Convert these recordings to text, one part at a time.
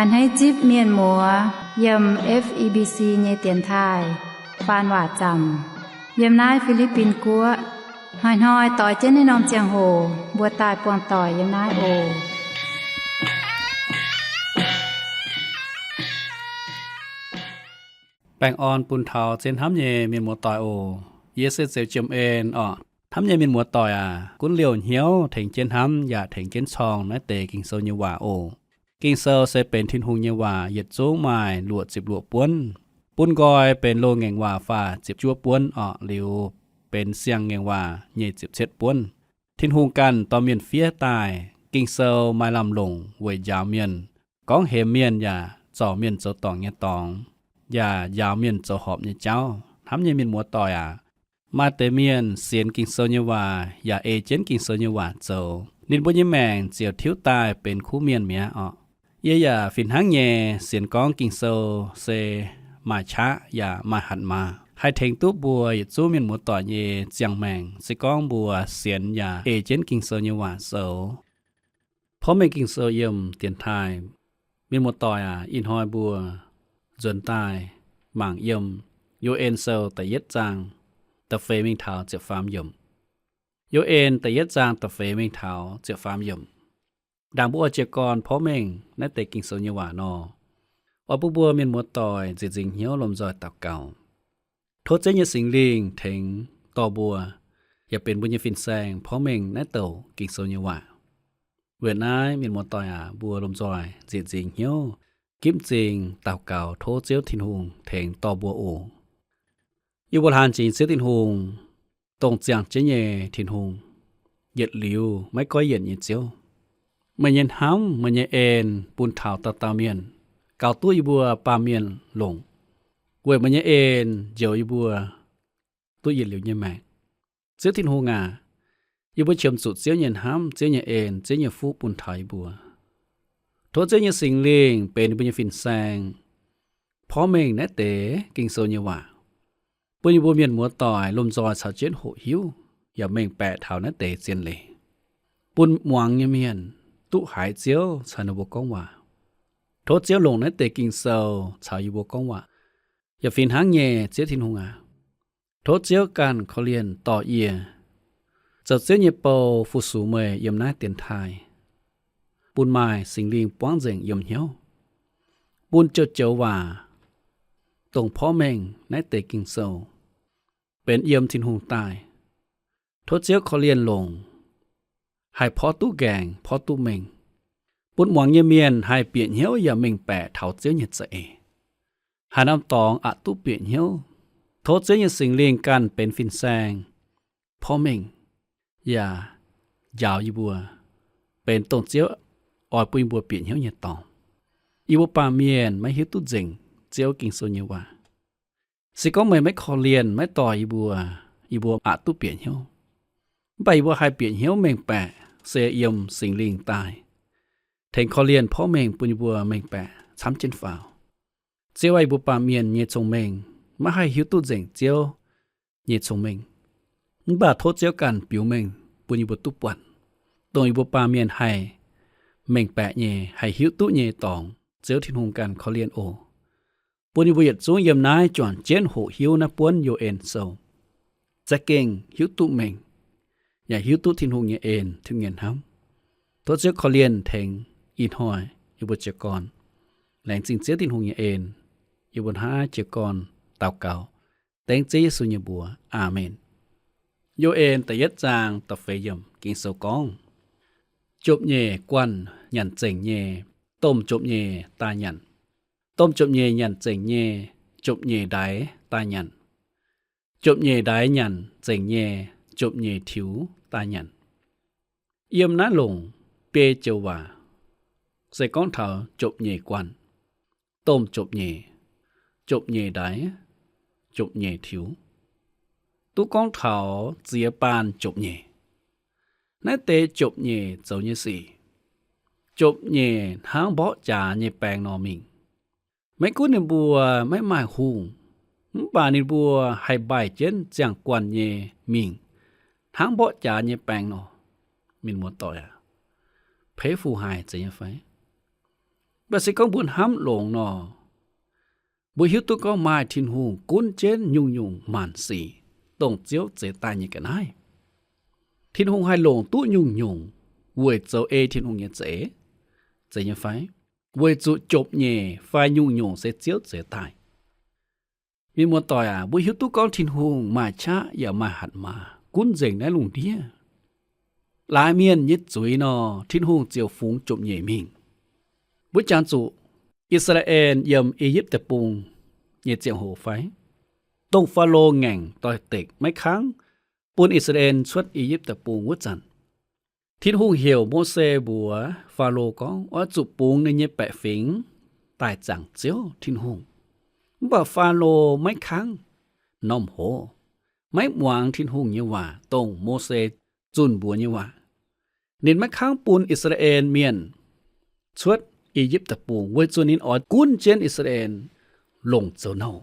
A'hneiv zipv mienh muoz yiem F E B C nyei dienx taaih faan waac zaamc yiem naaiv Fi^li^bin Guoqv. Hnoi-hnoi doix jienv naaiv norm ziangh hoc mbuo daaih buangh doic yiem naaiv oc. Baengh orn bun taux zien hnamv nyei mienh muoz-doic oc. Yie se Zeux Jiem En orqc. Hnamv nyei mienh muoz-doic aac, gunv liouh hnyouv tengx jienv hnamv yaac tengx jienv corng naaiv deix Ging-Sou nyei waac oc. Ging-Sou se benx Tin-Hungh nyei waac, yietc zungv maaih luoqc ziepc luoqc buonv. Bun nqoi benx loz-ngaengc waac faah ziepc juov buonv orqc, liuz benx siang-ngaengc waac nyei ziepc cietv buonv. Tin-Hungh ganh dorh mienh fiev daaih. Ging-Sou maaih lamh longc weic njaaux mienh, gorngv hemx mienh yaac zorc mienh zoux dorngc nyei dorngx, yaac njaaux mienh zoux horpc nyei jauv. Hnamv nyei mienh muoz-doic aac, maaih deix mienh sienx Ging-Sou nyei waac yaac ei jienv Ging-Sou nyei waac zoux, ninh mbuo nyei maengc ziouc tiuv daaih benx kuv mienh mi'aqv orqc. Yie yaac fih hnangv nyei sienx gorngv Ging-Sou se maaih qaqv yaac maaih hatc maaz, haih tengx duqv mbuo yietc zungv mienh muoz-doic nyei ziangh maengc, se gorngv mbuo sienx yaac ei jienv Ging-Sou nyei waac zoux. Porv mengh Ging-Sou yiem dienx taaih. Mienh muoz-doic aac, ih hnoi mbuo nzuonx daaih mangc yiem Yo^en Sou da'yietv zaang da'feix mingh taux ziepc faam yiemc. Yo^en da'yietv zaang da'feix mingh taux ziepc faam yiemc. Ndaangc mbuo oix jiez gorn porv mengh naaiv deix Ging-Sou nyei waac nor, oix bun mbuo mienh muoz-doic nzieqc nzingc hnyouv lomh nzoih daux gaux, tov Ziouv nyei Singx Lingh tengx dorh mbuo, yaac benx mbuo nyei fin-saeng porv mengh naaiv douc Ging-Sou nyei waac. Weic naaiv mienh muoz-doic aac, mbuo lomh nzoih nzieqc nzingc hnyouv, gipv m'zing daux gaux tov Ziouv Tin-Hungh tengx dorh mbuo oc. Yie mbuo laanh jiex Ziouv Tin-Hungh, dongh ziangh jienv nyei Tin-Hungh, yietc liuz maiv goiv yienc nyei Ziouv. Meih nyei hnamv, meih nyei en bun taux dauh dauh mienh, gaux duqv yie mbuo baamh mienh longc, weic meih nyei en njoux yie mbuo duqv yietc liuz nyei maengc. Ziouv Tin-Hungh aac, yie mbuo qiemx zuqc Ziouv nyei hnamv, Ziouv nyei en, Ziouv nyei fuqv bun taux yie mbuo. Tov Ziouv nyei Singx Lingh benx yie mbuo nyei fin-saeng porv mengh naaiv deix Ging-Sou nyei waac, bun yie mbuo mienh muoz-doic lomh nzoih caux jienv hoqc hiuv yaac mengh baeqc taux naaiv deix zien leiz, bun muangx nyei mienh duqv haiz Ziouv caux ninh mbuo gorngv waac. Tov Ziouv longc naaiv deix Ging-Sou caux yie mbuo gorngv waac. Yaac fih hnangv nyei, Ziouv Tin-Hungh aac, tov Ziouv ganh korv-lienh dorh yie zoux Ziouv nyei bou, fu-sux meih yiem naaiv dienx taaih, bun maaih Singx Lingh buangv nzengc yiem hnyouv, bun joux-joux waac dongh porv mengh naaiv deix Ging-Sou benx yiem Tin-Hungh daaih. Tov Ziouv korv-lienh longc, haih porv duqv nqaengc, porv duqv mengh, bun muangx nyei mienh haih bieqc hnyouv yaac mengh baeqc taux Ziouv nyei za'eix, haaix norm dorngx aqc duqv bieqc hnyouv. Tov Ziouv nyei Singx Lingh ganh benx fin-saeng porv mengh, yaac njaaux yie mbuo benx dongh Ziouv oix bun yie mbuo bieqc hnyouv nyei dorngx. Yie mbuo baamh mienh maiv hiuv duqv nzengc Ziouv Ging-Sou nyei waac. Se gorngv meih maiv korv-lienh, maiv dorh yie mbuo, yie mbuo aqc duqv bieqc hnyouv. Mv baac yie mbuo haih bieqc hnyouv mengh baeqc se yiem Singx Lingh daaih, tengx korv-lienh porv mengh bun yie mbuo mengh baeqc camv jienv faaux. Ziouv aac, yie mbuo baamh mienh nyei cong-mengh maiv haih hiuv duqv nzengc Ziouv nyei cong-mengh. Mv baac tov Ziouv ganh biux mengh bun yie mbuo duqv buatc, dongh yie mbuo baamh mienh haih mengh baeqc nyei, haih hiuv duqv nyei dorngx. Ziouv Tin-Hungh ganh korv-lienh oc. Bun yie mbuo yietc zungv yiem naaiv juangc jienv hoqc hiuv naaiv buonv Yo^en Sou, za'gengh hiuv duqv mengh, yaac hiuv duqv Tin-Hungh nyei en, Tin-Hungh nyei hnamv. Tov Ziouv korv-lienh tengx ih hnoi yie mbuo jiez gorn. Laengz zingh Ziouv Tin-Hungh nyei en. Yie mbuo hnangv naaiv jiez gorn daux gaux dengv Ziouv Yesu nyei mbuox. Aamen. Yo^en da'yietv zaang da'feix yiemc Ging-Sou gorngv, jopv-nyeic guanh nyanc zengc nyei, domh jopv-nyeic daaih nyanc. Domh jopv-nyeic nyanc zengc nyei, jopv-nyeic ndaix daaih nyanc. Jopv-nyeic ndaix nyanc zengc nyei, jopv-nyeic tiux daaih nyanc. Yiem naaiv longc biei joux waac se gorngv taux jopv-nyeic guanh, domh jopv-nyeic, jopv-nyeic ndaix, jopv-nyeic tiux. Duqv gorngv taux ziex baan jopv-nyeic. Naaiv deix jopv-nyeic zoux nyei sic, jopv-nyeic hnangv mborqv jaax nyei baengx nor mingh. Maiv gunv ninh mbuo maiv maaih hungh, mv baac ninh mbuo haih mbaih jienv ziangh guanh nyei mingh, hnangv mborqv jaax nyei baengx nor. Mienh muoz-doic aac, peix fu haic zeiz nyei fai? Mv baac se gorngv mbuo hnamv longx nor, mbuo hiuv duqv gorngv maaih Tin-Hungh gunv jienv nyungc-nyungc maanc sic, dongh Ziouv zeix daaih nyei ga'naaiv. Tin-Hungh haih longc duqv nyungc-nyungc weic zoux ei Tin-Hungh nyei za'eix, zeiz nyei fai? Weic zuqc jomc nyeic fai nyungc-nyungc se Ziouv zeix daaih. Mienh muoz-doic aac, mbuo hiuv duqv gorngv Tin-Hungh maaih qaqv yaac maaih hatc maaz gunv nzengc naaiv lungh ndiev. Laaix mienh nyei zuiz nor, Tin-Hungh ziouc fungx jomc nyeic mingh. Mbuo jangx zuqc I^saa^laa^en yiem I^yipv Deic-Bung nyei ziangh hoc fai? Dongh Faalo ngaengc doix-dekc maiv kangv bun I^saa^laa^en cuotv I^yipv Deic-Bung wuov zanc, Tin-Hungh heuc Mose mbuox Faalo gorngv oix zuqc bungx ninh nyei baeqc fingx daaih zaangc Ziouv Tin-Hungh. Mv baac Faalo maiv kangv norm hoz, maiv muangx Tin-Hungh nyei waac, dongh Mose zunh mbuox nyei waac. Ninh maiv kangv bun I^saa^laa^en Mienh cuotv I^yipv Deic-Bung weic zuqc ninh oix gunv jienv I^saa^laa^en longc zoux nouh,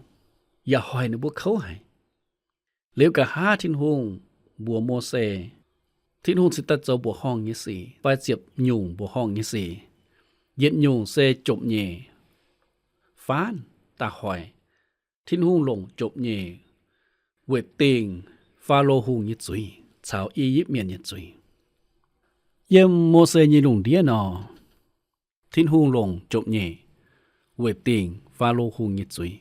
yaac hoic ninh mbuo kouv haic. Liuz nqa'haav Tin-Hungh mbuox Mose, Tin-Hungh cingx daaih zoux mbuoqc horngh nyei sic fai ziepc nyungc mbuoqc horngh nyei sic. Yietc nyungc se jomc nyeic faanv daaih hoic. Tin-Hungh longc jomc nyeic weic dingc Faalo Hungh nyei zuiz caux I^yipv Mienh nyei zuiz. Yiem Mose nyei lungh ndiev nor, Tin-Hungh longc jomc nyeic weic dingc Faalo Hungh nyei zuiz.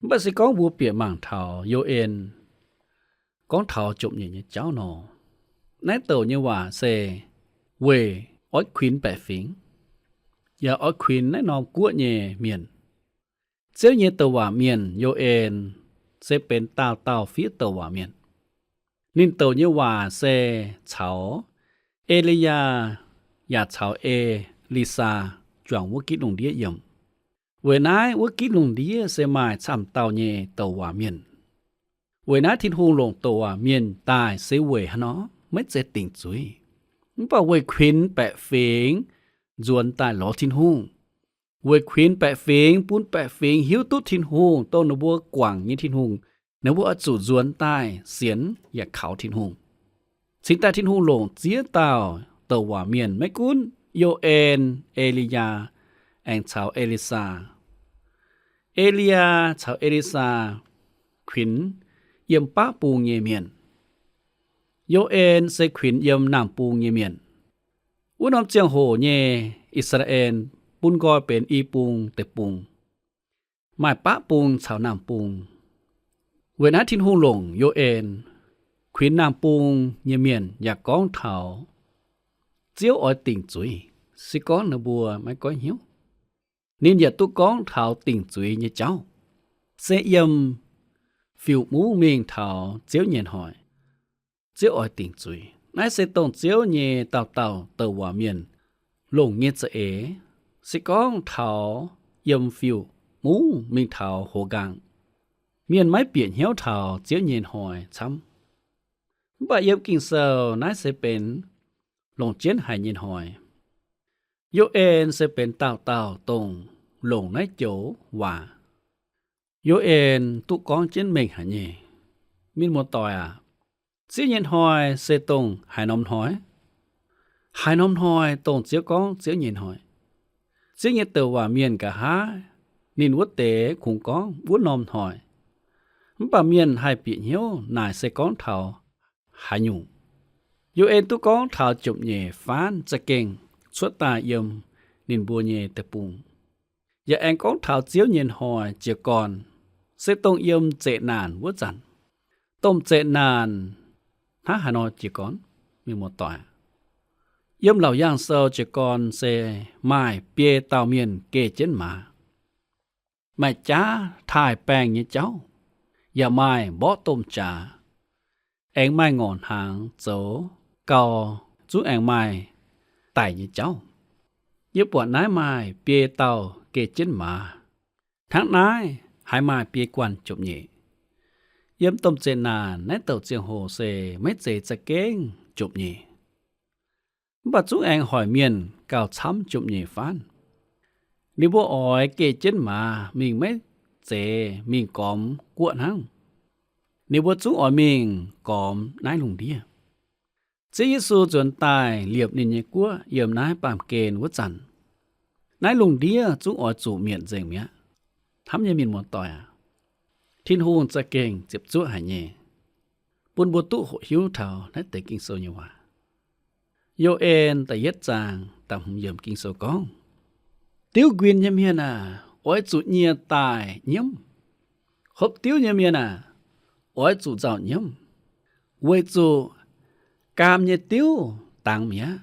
Mv baac se gorngv mbuo bieqc mangc taux Yo^en gorngv taux jomc nyeic nyei jauv nor, naaiv douc nyei waac se weic oix kuinx baeqc fingx, yaac oix kuinx naaiv norm guoqv nyei mienh. Ziouv nyei douc waac mienh Yo^en se benx daauh dauh fiev douc waac mienh. Ninh douc nyei waac se caux E^li^yaa yaac caux E^li^saa juangc wuov gitv lungh ndiev yiem. Weic naaiv wuov gitv lungh ndiev se maaih camv dauh nyei douc waac mienh. Weic naaiv Tin-Hungh longc douc waac mienh daaih se weic haaix nor? Maiv zeiz dingc zuiz, mv baac weic kuinx baeqc fingx nzuonx daaih lorz Tin-Hungh. Weic kuinx baeqc fingx, bun baeqc fingx hiuv duqv Tin-Hungh, dongh ninh mbuo guangc nyei Tin-Hungh, ninh mbuo oix zuqc nzuonx daaih sienx yaac kaux Tin-Hungh. Cingx daaih Tin-Hungh longc ziex dauh douc waac mienh, maiv gunv Yo^en, E^li^yaa, aengx caux E^li^saa. E^li^yaa caux E^li^saa kuinx yiem baqv bung nyei mienh. Yo^en se kuinx yiem naamh bung nyei mienh. Wuov norm ziangh hoc nyei I^saa^laa^en bun nqoi benx i bung deic-bung, maaih baqv bung caux naamh bung. Weic naaiv Tin-Hungh longc Yo^en kuinx naamh bung nyei mienh yaac gorngv taux Ziouv oix dingc zuiz, se gorngv ninh mbuo maiv goiv hnyouv. Ninh yaac duqv gorngv taux dingc zuiz nyei jauv, se yiem fiuv mungv mingh taux Ziouv nyei hnoi, Ziouv oix dingc zuiz. Naaiv se dongh Ziouv nyei dauh dauh douc waac mienh longc nyei za'eix, se gorngv taux yiem fiuv mungv mingh taux hoz nqaang, mienh maiv bieqc hnyouv taux Ziouv nyei hnoi camv. Mv baac yiem Ging-Sou naaiv se benx longc jienv haic nyei hnoi. Yo^en se benx dauh dauh dongh longc naaiv joux waac. Yo^en duqv gorngv jienv mengh haic nyei. Mienh muoz-doic aac, Ziouv nyei hnoi se dongh haaix norm hnoi? Haaix norm hnoi dongh Ziouv gorngv Ziouv nyei hnoi? Ziouv nyei douc waac mienh nqa'haav ninh wuov deix kungx gorngv wuov norm hnoi. Mv baac mienh haih bieqc hnyouv naaic se gorngv taux haaix nyungc. Yo^en duqv gorngv taux jomc nyeic faanv za'gengh cuotv daaih yiem ninh mbuo nyei deic-bung, yaac aengx gorngv taux Ziouv nyei hnoi jiez gorn, se dongh yiem zeqc naanc wuov zanc. Domh zeqc naanc hnangv haaix nor jiez gorn? Mienh muoz-doic, yiem Laauc Yaangh Sou jiez gorn se maaih biei dauh mienh geh jienv maaz, maaih jaav taaih baengh nyei jauv, yaac maaih mborqv domh jaax, aengx maaih ngorc hnaangx zoux gau, zungv aengx maaih daic nyei jauv. Yie buatc naaiv maaih biei dauh geh jienv maaz. Hnangv naaiv haiz maaih biei guanh jomc nyeic. Yiem domh zeqc naanc naaiv douc ziangh hoc se maiv zeiz za'gengh jomc nyeic, mv baac zungv aengx hoic mienh gauh camv jomc nyeic faanv. Ninh mbuo oix geh jienv maaz mingh maiv zeiz mingh gormx guoqv hnangv. Ninh mbuo zungv oix mingh gormx naaiv lungh ndiev. Ziouv Yesu nzuonx daaih liepc ninh nyei guoqv yiem naaiv baamh gen wuov zanc, Naaiv lungh ndiev zungv oix zuqc mietc nzengc mi'aqv. Hnamv nyei mienh muoz-doic aac, Tin-Hungh za'gengh ziepc zuoqv haic nyei, bun mbuo duqv hoqc hiuv taux naaiv deix Ging-Sou nyei waac. Yo^en da'yietv zaang da'hmz yiemc Ging-Sou gorngv, Diuv nquin nyei mienh aah! Oix zuqc nyie daaih nyiemv. Hopv diuv nyei mienh aah! Oix zuqc nzauh nyiemv, weic zuqc gaam nyei diuv dangx mi'aqv,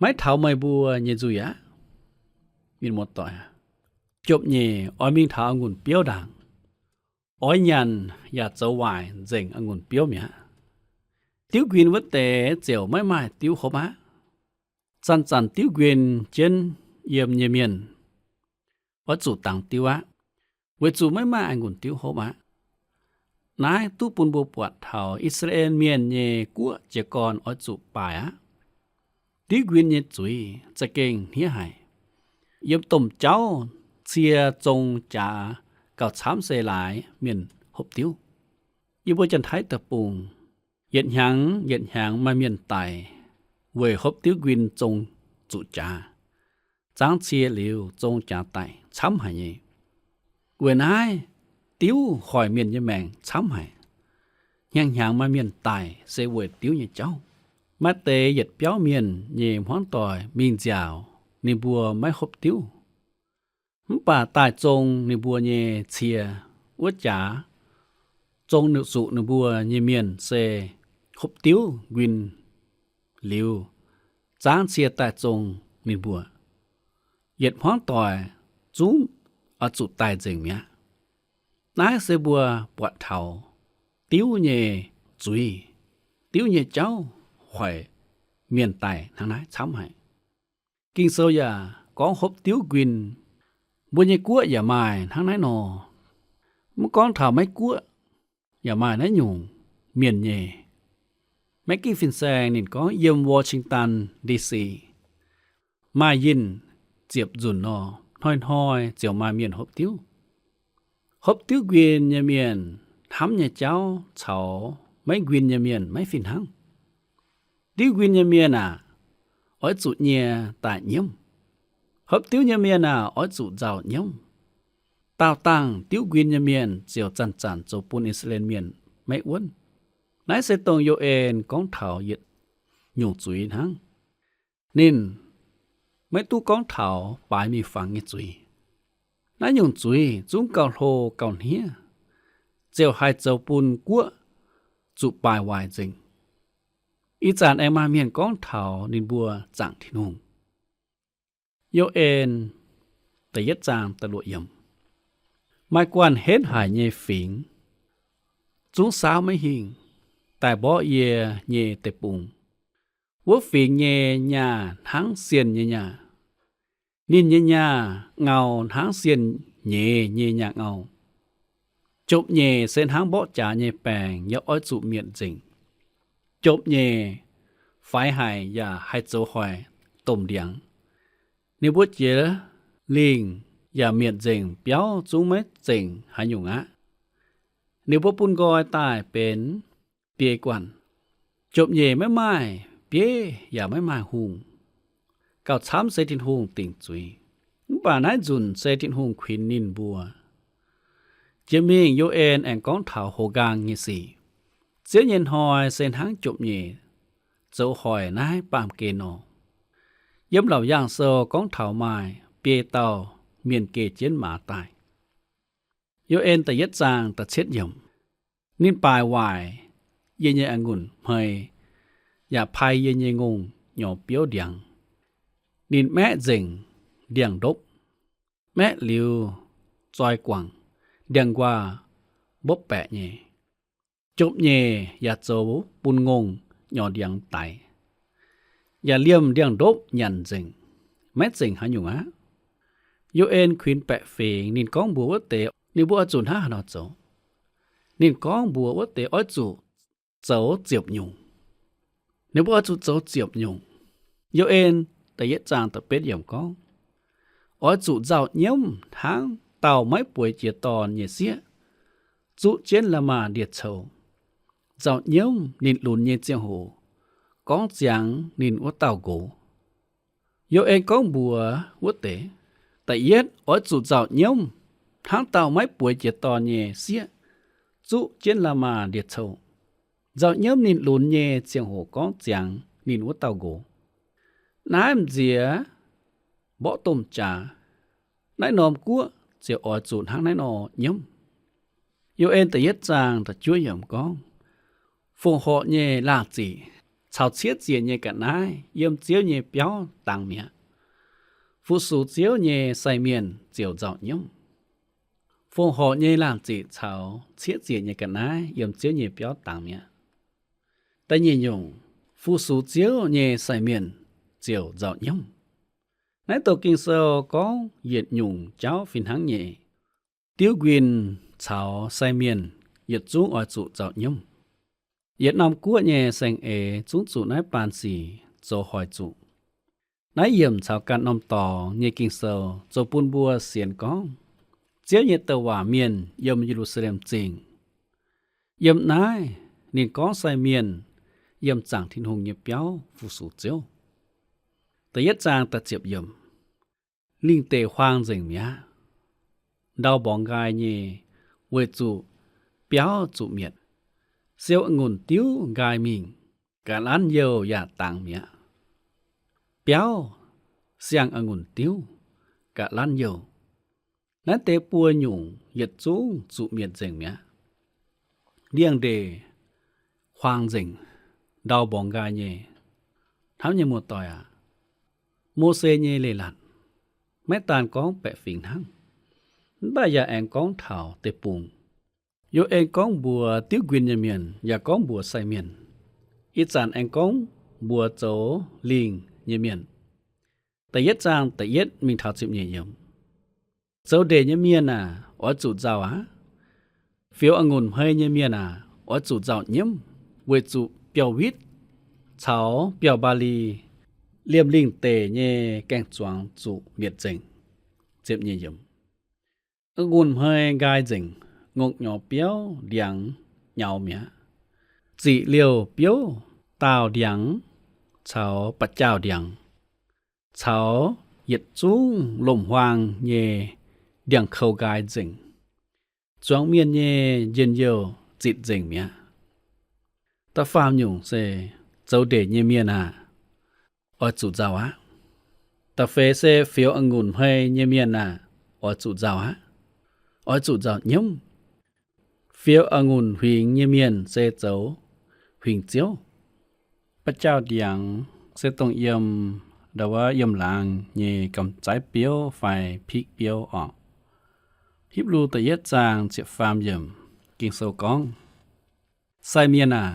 maiv taux meih mbuo nyei nzuih aqv. Mienh muoz-doic aac, jopv-nyeic oix mingh taux a'ngunc biouv ndaangc, oix nyanc yaac zoux waaic nzengc a'ngunc biouv mi'aqv. Diuv nquin wuov deix ziouc maiv maaih diuv hopv aqv. Zanc-zanc diuv nquin jienv yiem nyei mienh oix zuqc dangx diuv aqv, weic zuqc maiv maaih a'ngunc diuv hopv aqv. Naaiv duqv bun mbuo buatc taux I^saa^laa^en Mienh nyei guoqv jiez gorn oix zuqc baaic aqv. Diuv nquin nyei zuiz za'gengh hniev haic. Yiem domh jauv cie zong jaax gauh camv se laaix mienh hopv diuv. Yie mbuo Janx-Taiv deic-bung yietc hnyangx yietc hnyangx maaih mienh daic weic hopv diuv nquin zong zuqc jaax. Zaangv cie liuz zong jaax daic camv haic nyei. Weic naaiv diuv hoic mienh nyei maengc camv haic. Hnyangx-hnyangx maaih mienh daic se weic diuv nyei jauv. Maaih deix yietc biauv mienh nyei hmuangv doic mingh nziaauc, ninh mbuo maiv hopv diuv. Mv baac daaih zong ninh mbuo nyei cie wuov jaax, zong zuqc ninh mbuo nyei mienh se hopv diuv nquin liuz, zaangv cie daaih zong ninh mbuo. Yietc hmuangv doic zungv oix zuqc daic nzengc mi'aqv. Naaiv se mbuo buatc taux diuv nyei zuiz, diuv nyei jauv hoic mienh daic hnangv naaiv camv haic. Ging-Sou yaac gorngv hopv diuv nquin, mbuo nyei guoqv yaac maaih hnangv naaiv nor. Mv gorngv taux Meiv Guoqv yaac maaih naaiv nyungc mienh nyei. Maiv ginv fin-saeng ninh gorngv yiem Washington D C maaih yinh ziepc nzunc nor, hnoi-hnoi ziouc maaih mienh hopv diuv. Hopv diuv nquin nyei mienh hnamv nyei jauv caux maiv nquin nyei mienh maiv fih hnangv. Diuv nquin nyei mienh aah, oix zuqc nyie daaih nyiemv. Hopv diuv nyei mienh aah, oix zuqc nzauh nyiemv. Daauh dangh diuv nquin nyei mienh ziouc zanc-zanc zoux bun I^saa^laa^en Mienh maiv wuonv. Naaiv se dongh Yo^en gorngv taux yietc nyungc zuiz hnangv. Ninh maiv duqv gorngv taux baaix miuc-fangx nyei zuiz. Naaiv nyungc zuiz zungv gauh hlo gauh hniev, ziouc haih zoux bun guoqv zuqc baaix waaic nzengc. Ih zanc aengx maaih mienh gorngv taux ninh mbuo zaangc Tin-Hungh. Yo^en da'yietv zaang da'luoqc yiemc. Maaih guanh henv haic nyei fingx, zungv saauv maiv hingh, daaih mborqv yie nyei deic-bung. Wuov fingx nyei nyaah hnangv sienh nyei nyaah. Ninh nyei nyaah ngau hnangv sienh nyeiz nyei nyaah ngau. Jopv-nyeic se hnangv mborqv jaax nyei baengc, yaac oix zuqc mietc nzengc. Jopv-nyeic faix haic yaac haih zoux hoic domh ndiangx. Ninh mbuo jiex lingh yaac mietc nzengc biauv zungv maiv zengc haaix nyungc aqv. Ninh mbuo bun nqoi daaih benx biei guanh. Jopv-nyeic maiv maaih bieiv yaac maiv maaih hungh. Gauh camv se Tin-Hungh dingc zuiz. Mv baac naaiv nzunc se Tin-Hungh kuinx ninh mbuo. Jiex mingh Yo^en aengx gorngv taux hoz nqaang nyei sic. Ziouv nyei hnoi se hnangv jopv-nyeic zoux hoic naaiv baamh gen nor. Yiem Laauc Yaangh Sou gorngv taux maaih biei dauh mienh geh jienv maaz daaih. Yo^en da'yietv zaang da'cietv yiemc. Ninh baaic waaic yie nyei a'ngunc hmei, yaac pai yie nyei ngongh nyorx biouv ndiangx. Ninh maeqv nzengc ndiangx-ndopv, maeqv liuz zoi guangc, ndiangx-nquaah mbopv baeqc nyei. Jopv-nyeic yaac zoux bun ngongh nyorx ndiangx daix, yaac liemh ndiangx-ndopv nyanc nzengc, maiv zengc haaix nyungc aqv. Yo^en kuinx baeqc fingx, ninh gorngv mbuox wuov deix ninh mbuo oix zuqc hnangv haaix nor zoux. Ninh gorngv mbuox wuov deix oix zuqc zoux ziepc nyungc. Ninh mbuo oix zuqc zoux ziepc nyungc. Yo^en da'yietv zaang da'betv yiemc gorngv, oix zuqc nzauh nyiemv hnangv dauh maiv bueix jiex dorn nyei sieqv zuqv jienv la'maah ndie-cou, nzauh nyiemv ninh lunx nyei ziangh hoc gorngv ziangx ninh wuov dauh nqox. Yo^en gorngv mbuox wuov deix, da'yietv oix zuqc nzauh nyiemv, hnangv dauh maiv bueix jiex dorn nyei sieqv zuqv jienv la'maah ndie-cou. Nzauh nyiemv ninh lunx nyei ziangh hoc gorngv ziangx ninh wuov dauh nqox. Naaiv m'nziex mborqv domh jaax, naaiv norm guoqv ziouc oix zuqc hnangv naaiv nor nyiemv. Yo^en da'yietv zaang da'juov yiemc gorngv, fongc horc nyei laangh ziqc caux ciev ziec nyei ga'naaiv yiem Ziouv nyei biauv dangx mi'aqv. Fu-sux Ziouv nyei sai mienh ziouc nzauh nyiemv. Fongc horc nyei laangh ziqc caux ciev ziec nyei ga'naaiv yiem Ziouv nyei biauv dangx mi'aqv. Da'nyeic nyungc, fu-sux Ziouv nyei sai mienh ziouc nzauh nyiemv. Naaiv douc Ging-Sou gorngv yietc nyungc jauv fih hnangv nyei. Diuv nquin caux sai mienh yietc zungv oix zuqc nzauh nyiemv. Yietc norm guoqv nyei saeng-eix zungv zuqc naaiv baan sic zoux hoic zuqc. Naaiv yiemc caux ganh norm dorngx nyei Ging-Sou zoux bun mbuo sienx gorngv, Ziouv nyei douc waac mienh yiem Ye^lu^saa^lem Zingh. Yiem naaiv ninh gorngv sai mienh yiem zaangc Tin-Hungh nyei biauv fu-sux Ziouv. Da'yietv zaang da'ziepc yiemc, lingh deic huaang nzengc mi'aqv. Ndau mborngx nqaai nyei, weic zuqc biauv zuqc mietc. Siou a'ngunc diuv nqaai mingh, ga'lanv youh yaac dangx mi'aqv. Biauv siang a'ngunc diuv, ga'lanv youh. Naaiv deix buo nyungc yietc zungv zuqc mietc nzengc mi'aqv. Liangx-ndeic huaang nzengc, ndau mborngx nqaai nyei. Hnamv nyei muoz-doic aac, Mose nyei leiz-latc maiv daan gorngv baeqc fingx hnangv, mv baac yaac aengx gorngv taux deic-bung. Yo^en gorngv mbuox diuv nquin nyei mienh yaac gorngv mbuox sai mienh. Ih zanc aengx gorngv mbuox zoux lingh nyei mienh. Da'yietv zaang da'yietv mingh taux ziepc nyeic yiemc. Zoux ndeic nyei mienh aac, oix zuqc nzauh aqv. Fioux a'ngunc hmei nyei mienh aac, oix zuqc nzauh nyiemv, weic zuqc biauv-witv caux biauv-mbaa^li liemh lingh deic nyei gaeng-zuangx zuqc mietc nzengc. A'ngunc hmei nqaai nzengc, ngongh nyorx biouv ndiangx nyaux mi'aqv. Ziqc liouh biouv daauh ndiangx caux ba'jaauh ndiangx, caux yietc zungv lomc-huaang nyei ndiangx-kou nqaai nzengc. Zuangx mienh nyei njien-youh zitc nzengc mi'aqv. Da'faam nyungc se zoux ndeic nyei mienh aah, oix zuqc nzauh aqv. Da'feix se fioux a'ngunc hmei nyei mienh aah, oix zuqc nzauh aqv. Oix zuqc nzauh nyiemv. Fioux a'ngunc huingx nyei mienh se zoux huingx ziouv. Ba'jaauh ndiangx se dongh yiem, ndau wuov yiem laangz nyei gamh zaiv biouv fai pikv biouv orqc. Hipv^lu da'yietv zaang ziepc faam yiemc, Ging-Sou gorngv, Sai mienh aah,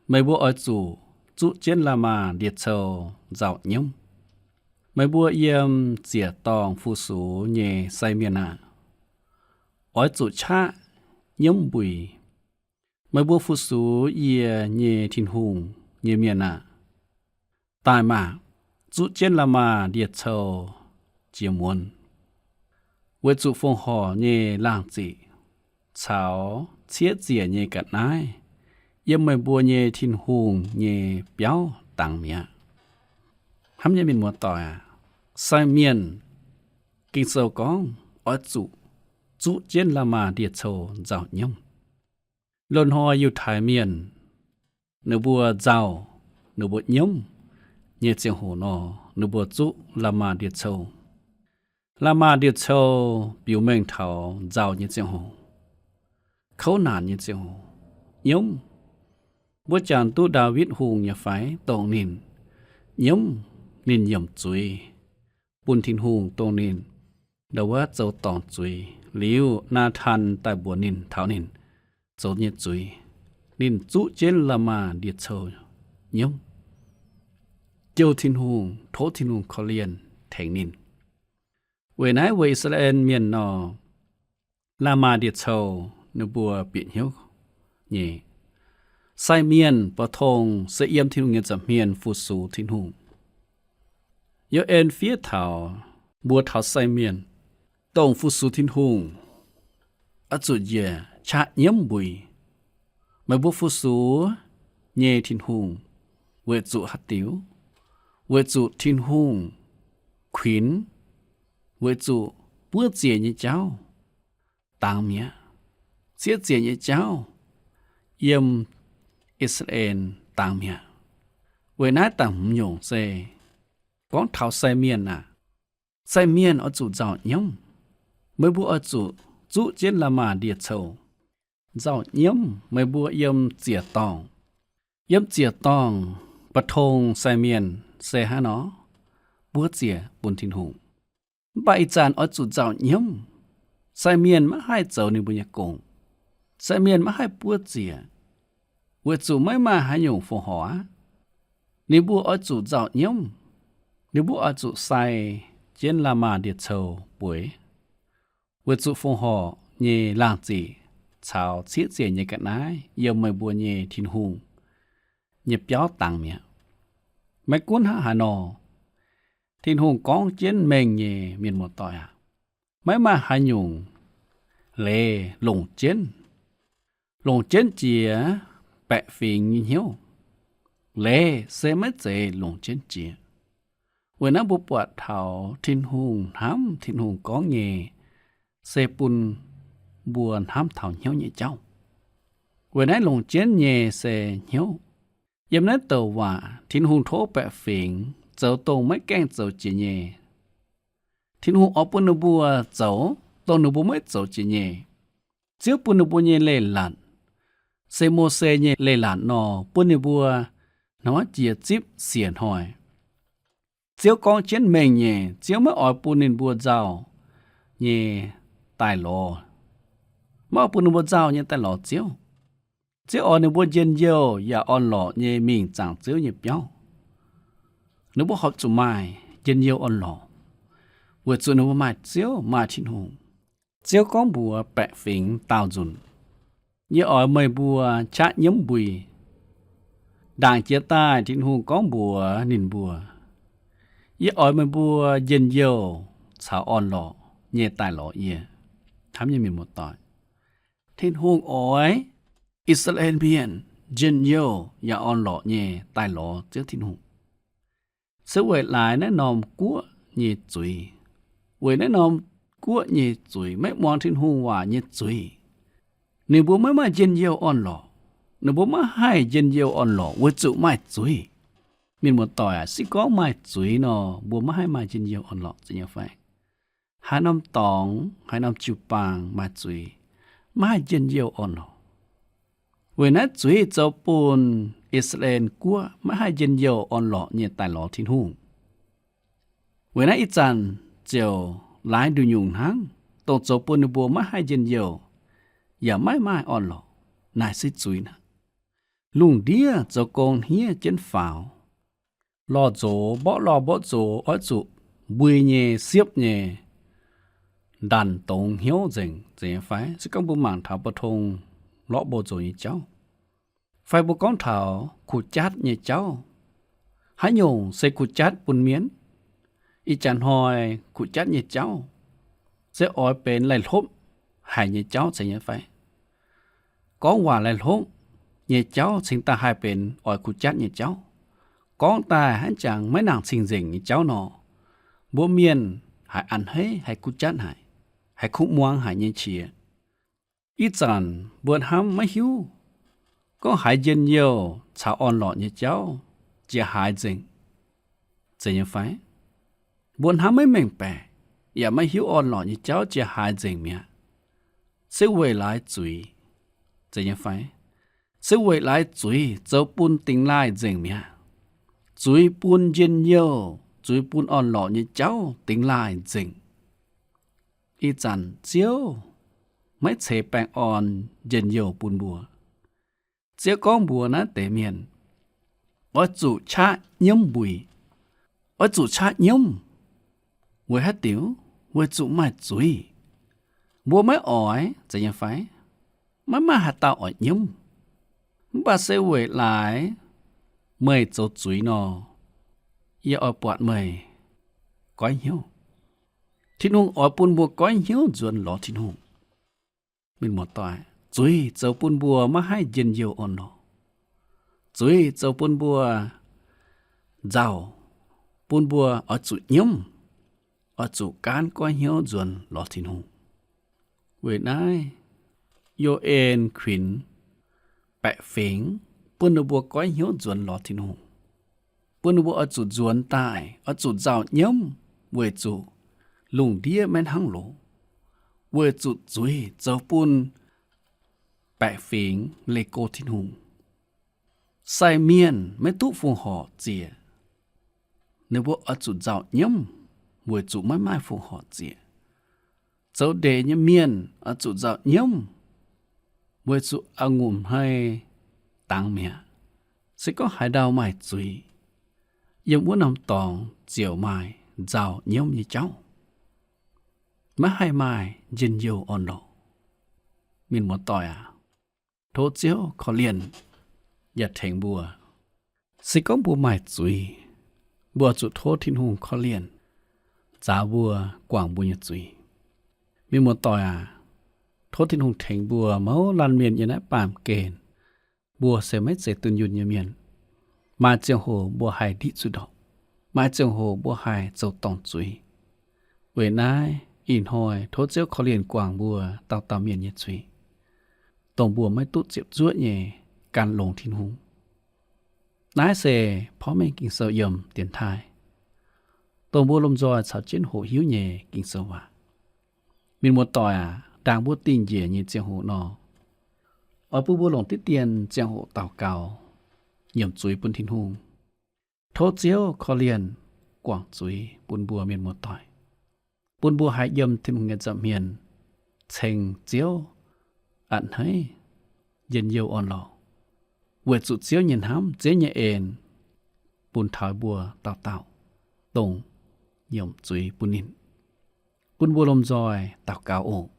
meih mbuo oix zuqc zuqv jienv la'maah ndie-cou nzauh nyiemv. Meih mbuo yiem ziec-dorngh fu-sux nyei sai mienh aah, oix zuqc qaqv nyiemv mbuiz. Meih mbuo fu-sux yie nyei Tin-Hungh nyei mienh aah, daaih maah! Zuqv jienv la'maah ndie-cou jiex muonz, weic zuqc fongc horc nyei laangh ziqc caux ciev ziec nyei ga'naaiv yiem meih mbuo nyei Tin-Hungh nyei biauv dangx mi'aqv. Hnamv nyei mienh muoz-doic aac, sai mienh, Ging-Sou gorngv oix zuqc zuqv jienv la'maah ndie-cou nzauh nyiemv. Loz-hnoi Yiutai Mienh, ninh mbuo nzauh, ninh mbuo nyiemv nyei ziangh hoc nor, ninh mbuo zuqv la'maah ndie-cou. La'maah ndie-cou biux mengh taux nzauh nyei ziangh hoc, kouv naanc nyei ziangh hoc, nyiemv. Mbuo jangx duqv Ndaawitv Hungh nyei fai? Dongh ninh nyiemv, ninh yiemc zuiz bun Tin-Hungh, dongh ninh ndau wuov zoux dorngc zuiz liuz, Naatan daaih mbuox ninh taux ninh zoux nyei zuiz, ninh zuqv jienv la'maah ndie-cou nyiemv, jouh Tin-Hungh, tov Tin-Hungh korv-lienh tengx ninh. Weic naaiv weic I^saa^laa^en Mienh nor, la'maah ndie-cou ninh mbuo bieqc hnyouv nyei. Sai mienh mbuo tong se yiem Tin-Hungh nyei nza'hmien fu-sux Tin-Hungh. Yo^en fiev taux, mbuox taux sai mienh, dongh fu-sux Tin-Hungh, oix zuqc njiec qaqv nyiemv mbuiz. Meih mbuo fu-sux nyei Tin-Hungh weic zuqc haaix diuc? Weic zuqc Tin-Hungh kuinx, weic zuqc buov ziec nyei jauv dangx mi'aqv. Sieqv ziec nyei jauv yiem I^saa^laa^en dangx mi'aqv. Weic naaiv da'hmz nyungc se gorngv taux sai mienh aac, sai mienh oix zuqc nzauh nyiemv. Meih mbuo oix zuqc zuqv jienv la'maah ndie-cou, nzauh nyiemv meih mbuo yiem ziec-dorngh. Yiem ziec-dorngh, mbu'tong sai mienh se hnangv nor buov ziec bun Tin-Hungh. Mv baac ih zanc oix zuqc nzauh nyiemv. Sai mienh maiv haih zoux ninh mbuo nyei gong. Sai mienh maiv haih buov ziec, weic zuqc maiv maaih haaix nyungc fongc horc aqv. Ninh mbuo oix zuqc nzauh nyiemv. Ninh mbuo oix zuqc sai jienv la'maah ndie-cou bueix, weic zuqc fongc horc nyei laangh ziqc caux cieqv ziec nyei ga'naaiv yiem meih mbuo nyei Tin-Hungh nyei biauv dangx mi'aqv. Maiv gunv hnangv haaix nor, Tin-Hungh gorngv jienv mengh nyei, mienh muoz-doic aac, maiv maaih haaix nyungc leiz longc jienv, longc jienv jiex baeqc fingx nyei hnyouv. Leiz se maiv zeiz longc jienv jiex. Weic naaiv mbuo buatc taux Tin-Hungh hnamv, Tin-Hungh gorngv nyei se bun mbuo hnamv taux hnyouv nyei jauv. Weic naaiv longc jienv nyei se hnyouv. Yiem naaiv douc waac Tin-Hungh tov baeqc fingx zoux dongh maiv gaengh zoux jiex nyei. Tin-Hungh oix bun ninh mbuo zoux dongh ninh mbuo maiv zoux jiex nyei. Ziouv bun ninh mbuo nyei leiz-latc se Mose nyei leiz-latc nor, bun ninh mbuo hnangv jiex zipv siec hnoi. Ziouv gorngv jienv mengh nyei, Ziouv maiv oix bun ninh mbuo nzauh nyei daaih lorz, maiv oix bun ninh mbuo nzauh nyei daaih lorz Ziouv. Ziouv oix ninh mbuo njien-youh yaac orn-lorqc nyei mingh zaangc Ziouv nyei biauv. Ninh mbuo horpc zuqc maaih njien-youh orn-lorqc, weic zuqc ninh mbuo maaih Ziouv, maaih Tin-Hungh. Ziouv gorngv mbuox baeqc fingx daauh nzunc, Yie oix meih mbuo qaqv nyiemv mbui. Ndaangc jiex daaih Tin-Hungh gorngv mbuox ninh mbuo, Yie oix meih mbuo njien-youh caux orn-lorqc nyei daaih lorz yie. Hnamv nyei mienh muoz-doic, Tin-Hungh oix I^saa^laa^en Mienh njien-youh yaac orn-lorqc nyei daaih lorz Ziouv Tin-Hungh. Se weic laaix naaiv norm guoqv nyei zuiz, weic naaiv norm guoqv nyei zuiz, maiv muangx Tin-Hungh waac nyei zuiz, ninh mbuo maiv maaih njien-youh orn-lorqc. Ninh mbuo maiv haih njien-youh orn-lorqc weic zuqc maaih zuiz. Mienh muoz-doic aac, se gorngv maaih zuiz nor, mbuo maiv haih maaih njien-youh orn-lorqc, zeiz nyei fai? Haaix norm dorngx, haaix norm jiu-baang maaih zuiz, maiv haih njien-youh orn-lorqc. Weic naaiv zuiz zoux bun I^saa^laa^en Guoqv maiv haih njien-youh orn-lorqc nyei daaih lorz Tin-Hungh. Weic naaiv ih zanc ziouc laaix nduqc nyungc hnangv, dongh zoux bun ninh mbuo maiv haih njien-youh yaac maiv maaih orn-lorqc. Naaic se zuiz naaic. Lungh ndiev zoux gong hniev jienv faaux, lorh nzox mborqv lorh mborqv nzox, oix zuqc mbui nyei siepv nyei ndanc dongz hnyouv nzengc, zeiz nyei fai? Se gorngv mbuo mangc taux mbu'tong lorqv mbu'ziex nyei jauv, fai mbuo gorngv taux kuh jatv nyei jauv, haaix nyungc se kuh jatv bun mienh? Ih jaax hnoi kuh jatv nyei jauv se oix benx laih hlopv haic nyei jauv, zeiz nyei fai? Gorngv waac laih hlopv nyei jauv cingx daaih haih benx oix kuh jatv nyei jauv. Gorngv daaih hnangv jangx maiv nangc cing-nzengc nyei jauv nor, mbuo mienh haiz a'hneiv, haiz kuh jatv haic, haiz kuh muangx haic nyei qiex. Ih zanc mbuo hnamv maiv hiuv gorngv haiz njien-youh caux orn-lorqc nyei jauv jiex haaix nzengc, zeiz nyei fai? Mbuo hnamv maiv mengh baeqc yaac maiv hiuv orn-lorqc nyei jauv jiex haaix nzengc mi'aqv. Se weic laaix zuiz, zeiz nyei fai? Se weic laaix zuiz zoux bun dingx laaih nzengc mi'aqv. Zuiz bun njien-youh, zuiz bun orn-lorqc nyei jauv dingx laaih nzengc. Ih zanc Ziouv maiv ceix baengh orn njien-youh bun mbuo. Ziouv gorngv mbuox naaiv deix mienh, oix zuqc qaqv nyiemv mbui. Oix zuqc qaqv nyiemv. Weic haaix diuc? Weic zuqc maaih zuiz. Mbuo maiv oix, zeiz nyei fai? Maiv maaih haaix dauh oix nyiemv. Mv baac se weic laaix meih zoux zuiz nor, yie oix buatc meih goiv hnyouv. Tin-Hungh oix bun mbuo goiv hnyouv nzuonx lorz Tin-Hungh. Mienh muoz-doic, zuiz zoux bun mbuo maiv haih njien-youh orn-lorqc. Zuiz zoux bun mbuo nzauh, bun mbuo oix zuqc nyiemv. oix zuqc gaanv goiv hnyouv nzuonx lorz Tin-Hungh. Weic naaiv, Yo^en kuinx baeqc fingx bun ninh mbuo goiv hnyouv nzuonx lorz Tin-Hungh, bun ninh mbuo oix zuqc nzuonx daaih, oix zuqc nzauh nyiemv, weic zuqc lungh ndiev maiv hnangv loz, weic zuqc zuiz zoux bun baeqc fingx leih go Tin-Hungh. Sai mienh maiv duqv fongc horc zieqc, ninh mbuo oix zuqc nzauh nyiemv, weic zuqc maiv maaih fongc horc zieqc. Zoux ndeic nyei mienh oix zuqc nzauh nyiemv, weic zuqc a'ngunc hnoi dangx mi'aqv. Se gorngv haaix ndau maaih zuiz, yiem wuov norm dorngx ziouc maaih nzauh nyiemv nyei jauv, maiv haih maaih njien-youh orn-lorqc. Mienh muoz-doic aac, tov Ziouv korv-lienh yaac tengx mbuo. Se gorngv mbuo maaih zuiz, mbuo zuqc tov Tin-Hungh korv-lienh, nzaaux mbuo, guangc mbuo nyei zuiz. Mienh muoz-doic aac, tov Tin-Hungh tengx mbuo. Mouz laanh mienh yiem naaiv baamh gen, mbuo se maiv zeiz dunh yunh nyei mienh. Maaih ziangh hoc mbuo haih ndiqv zuqc ndorpc. Maaih ziangh hoc mbuo haih zoux dorngc zuiz. Weic naaiv ih hnoi tov Ziouv korv-lienh guangc mbuo dauh dauh mienh nyei zuiz, dongh mbuo maiv duqv ziepc zuoqv nyei gan longx Tin-Hungh. Naaiv se porv mengh Ging-Sou yiem dienx taaih, dongh mbuo lomh nzoih caux jienv hoqc hiuv nyei Ging-Sou waac. Mienh muoz-doic aac, ndaangc mbuo dingh njiec nyei ziangh hoc nor, oix bun mbuo longc diqv dien ziangh hoc daux gaux, nyiemc zuiz bun Tin-Hungh. Tov Ziouv korv-lienh guangc zuiz bun mbuo mienh muoz-doic, bun mbuo haih yiem Tin-Hungh nyei nza'hmien ceng Ziouv a'hneiv, njien-youh orn-lorqc, weic zuqc Ziouv nyei hnamv, Ziouv nyei en bun taux mbuo dauh dauh, dongh nyiemc zuiz bun ninh. Bun mbuo lomh nzoih daux gaux oc.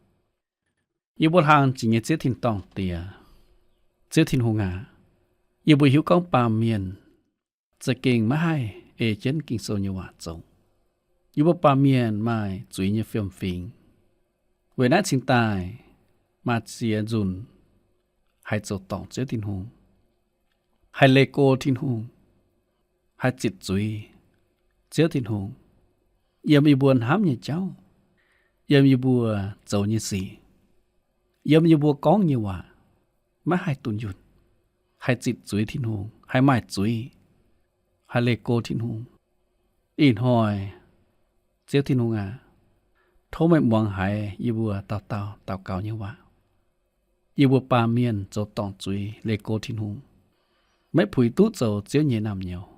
Yie mbuo hlang jiex nyei Ziouv Tin-Dorngh Diex, Ziouv Tin-Hungh aac, yie mbuo hiuv gorngv baamh mienh za'gengh maiv haih ei jienv Ging-Sou nyei waac zoux. Yie mbuo baamh mienh maaih zuiz nyei fiem-fingx. Weic naaiv cingx daaih maaih ziex nzunc haih zoux dorngc Ziouv Tin-Hungh, haih leih go Tin-Hungh, haih zitc zuiz Ziouv Tin-Hungh, yiem yie mbuo hnamv nyei jauv, yiem yie mbuo zoux nyei sic, yiem yie mbuo gorngv nyei waac, maiv haih dunh yunh, haih zitc zuiz Tin-Hungh, haih maaih zuiz, haih leih go Tin-Hungh. Ih hnoi, Ziouv Tin-Hungh aac, tov meih muangx haiz yie mbuo dauh dauh daux gaux nyei waac. Yie mbuo baamh mienh zoux dorngc zuiz leih go Tin-Hungh, maiv puix duqv zoux Ziouv nyei naamh nyouz,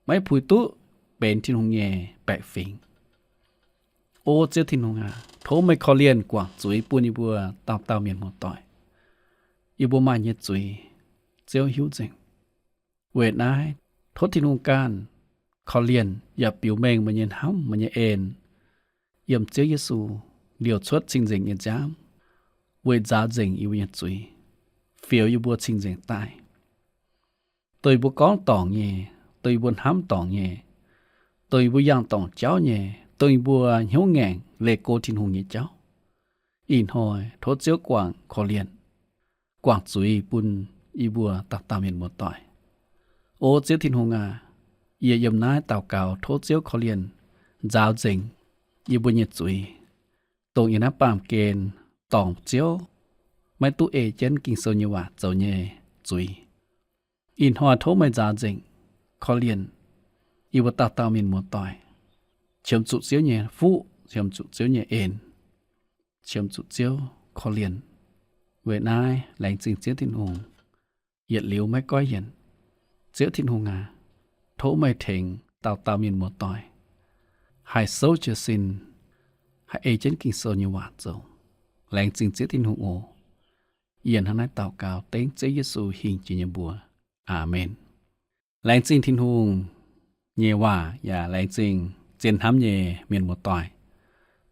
maiv puix duqv benx Tin-Hungh nyei baeqc fingx. O Ziouv Tin-Hungh aac, tov meih korv-lienh guangc zuiz bun yie mbuo dauh dauh mienh muoz-doic. Yie mbuo maaih nyei zuiz, Ziouv hiuv nzengc. Weic naaiv, tov Tin-Hungh ganh korv-lienh yaac biux mengh meih nyei hnamv, meih nyei en, yiem Ziouv Yesu liouc cuotv cing-nzengc nyei nziaamv, weic nzaaux nzengc yie mbuo nyei zuiz, fioux yie mbuo cing-nzengc daaih. Dongh yie mbuo gorngv dorngc nyei, dongh yie mbuo hnamv dorngc nyei, dongh yie mbuo yangh dorngc jauv nyei, dongh yie mbuo hnyouv ngaengc leih go Tin-Hungh nyei jauv, ih hnoi tov Ziouv guangc korv-lienh, guangc zuiz bun yie mbuo dauh dauh mienh muoz-doic. O Ziouv Tin-Hungh aac, yie yiem naaiv daux gaux tov Ziouv korv-lienh nzaaux nzengc yie mbuo nyei zuiz, dongh yiem naaiv baamh gen dorngc Ziouv, maiv duqv ei jienv Ging-Sou nyei waac zoux nyei zuiz. Ih hnoi tov meih nzaaux nzengc, korv-lienh yie mbuo dauh dauh mienh muoz-doic, qiemx zuqc Ziouv nyei fuqv, qiemx zuqc Ziouv nyei en, qiemx zuqc Ziouv korv-lienh. Weic naaiv laengz zingh Ziouv Tin-Hungh, yietc liuz maiv goiv yienc. Ziouv Tin-Hungh aac, tov meih tengx dauh dauh mienh muoz-doic haih souv jiez sin, haih ei jienv Ging-Sou nyei waac zoux. Laengz zingh Ziouv Tin-Hungh oc. Yie hnangv naaiv daux gaux dengv Ziouv Yesu hingh jiex nyei mbuox. Aamen. Laengz zingh Tin-Hungh nyei waac yaac laengz zingh zien hnamv nyei mienh muoz-doic,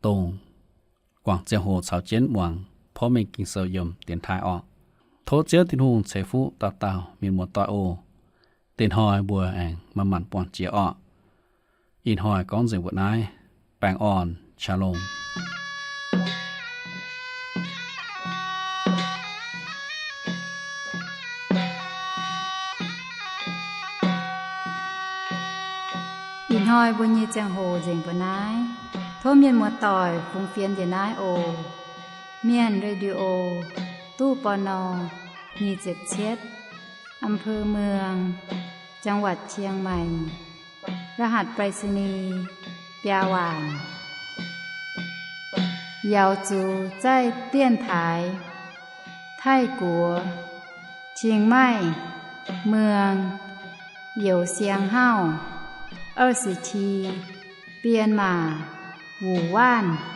dongh guangc ziangh hoc caux jienv muangx porv mengh Ging-Sou yiem dienx taaih orqc. Tov Ziouv Tin-Hungh ceix fuqv dauh dauh mienh muoz-doic oc. Deix hnoi mbuo aengx manc-manc buangh jiex orqc. Ih hnoi gorngv nzengc mbuo naaiv. Baengh orn, shalom. Ih hnoi mbuo nyei ziangh hoc nzengc mbuo naaiv. Tov mienh muoz-doic fungx fienx njiec naaiv oc. Mienh Radio, ตู้ ปณ. nyic ziepc cietv, อำเภอเมือง จังหวัดเชียงใหม่ รหัสไปรษณีย์ biaa waanc. Yaux zuqc zaih dienx taaix Taiv-Guoqv, Chiang Mai, Muang, Youz Siang Hauv, 二十七, Bienh Maac, Wuc Waanv.